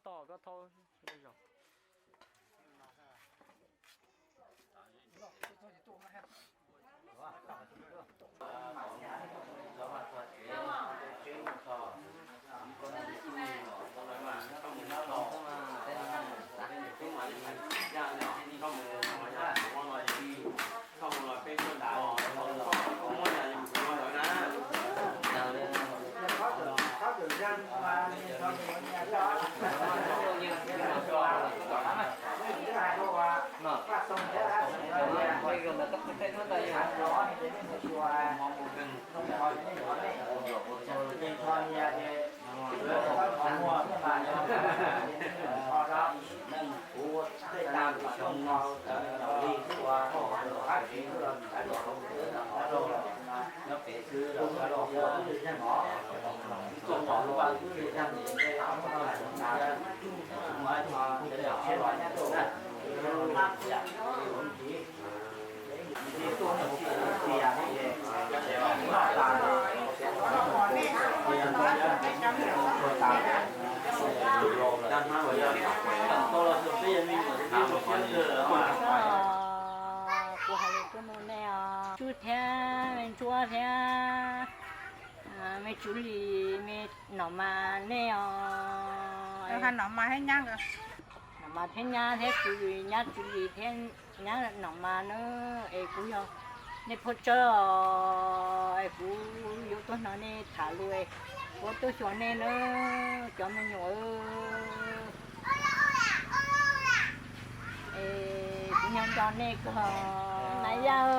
toj koj thaub zog. Kuv hais lus tuaj mus nej os, Tsuj thiab me Ntsuab thiab me Tsuv Lis, me Nom Mas nej os. Nom Mas thiab Nyab, Tsuv Lis, Nyab Tsuv Lis thiab Nyab Nom Mas na, es kuv yog nej phooj tsawb os, es kuv yuav tuaj hnov nej tham lus, kuv tuaj xyuas nej na, cov me nyuam. Es kuv nyob nco nej kawg, Maiv Yaj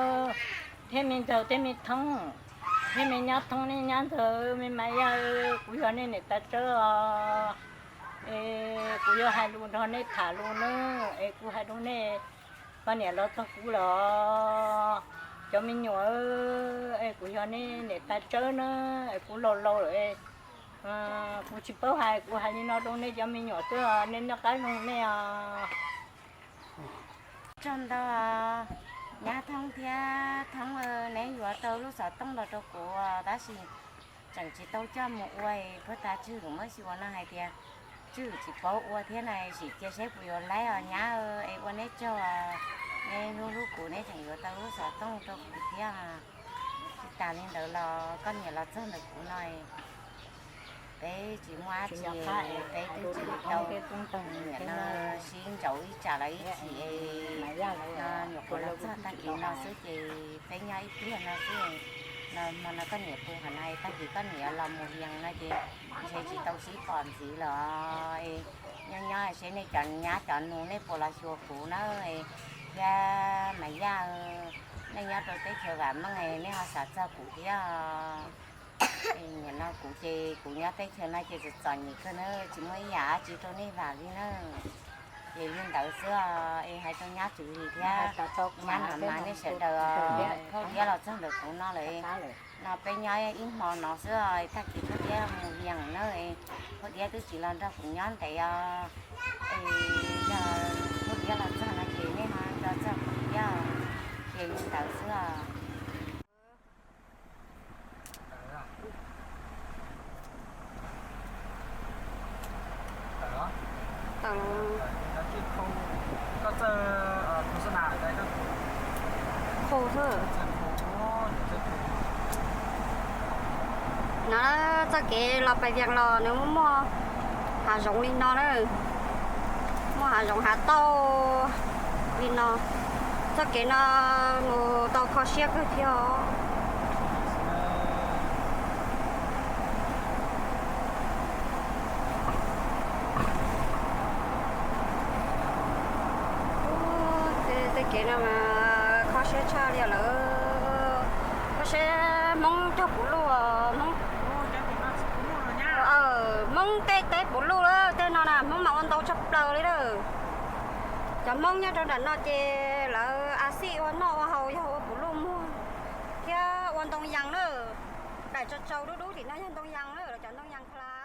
thiab me Ntxawg thiab me Thoob, thiab me Nyab Thoob, nej Nyab Ntxawg, me Maiv Yaj, kuv yog nej niam tais tsawb os. Es kuv yuav hais lus nrog nej tham lus na, es kuv hais rau nej, koj niam los txog kuv lawm, cov me nyuam, es kuv yog nej niam tais tsawb na, es kuv laus laus lawm, kuv tsis paub hais, kuv hais li no rau nej cov me nyuam xwb, nej noj qab zoo nej os. Tsaug ntau, Nyab Thoob thiab Thoob, neb yuav tau lub xov tooj los rau kuv tab sis tseem tsis tau coj mus ua, puag ta Tswj Hwm muab xyuas no hais tias Tswj Hwm tsis paub ua thiab na, sim cia seb puas yuav laib os Nyab, es ua neb tsaug, neb hlub hlub kuv neb tseem yuav tau lub xov tooj rau kuv thiab. Tsis tas li ntawd los koj niam los txog ntawm kuv no, peb tsis muaj dab tsi, peb twb tsis tau niam no sib ntsauv ib tsam los ib chim, nyuam qhuav los txog tag kis no xwb ces peb nyob ib pliag no xwb. No hmo no koj niam pw hov no, tag kis koj niam los mus yees no ces ntshe tsis tau sib pom ntxiv lawm. Nyob nyob seb nej cov nyab cov nus nej puas los xyuas kuv na, thiab Maiv Yaj, nej nyob rau teb chaws Vam Meej nej ho xav txog kuv thiab. Nim no kuv ces kuv nyob teb chaws no ces txom txom nyem kawg na, tsis muaj ib yam dab tsi rau nej vam li na. Ces li ntawd xwb, es hais rau Nyab Tsuv Lis thiab Nyab Nom Mas nej sawv daws, Phauj Diab los txog ntawm kuv no lawm. No peb nyob ib hmo no xwb, tag kis Phauj Diab mus yees na, Phauj Diab twb tsis los nrog kuv nyob ntev os. Es yog Phauj Diab los txog no ces nej ho nco txog Phauj Diab, ces li ntawd xwb os. Tawm los. Qhau xwb. No txoj kev los Pais Vias los nws muaj hav zoov li no na, muaj hav zoov hav tauj li no. Txoj kev no mus tau kho siab kawg thiab os. Tej kev no mas kho siab tshaj li lawm. Kho siab, Hmoob cog puv luj, Hmoob, Hmoob tej teb puv luj lawm, tej no na Hmoob mas ua ntau tshaj plaws li lawm. Cov Hmoob nyob rau nram no ces lawv a xij ua noj ua haus yog ua puv luj muag thiab ua ntoo yees na. Daim tsau tsau dub dub tim no yog ntoo yees na, lawv cov ntoo yees kha.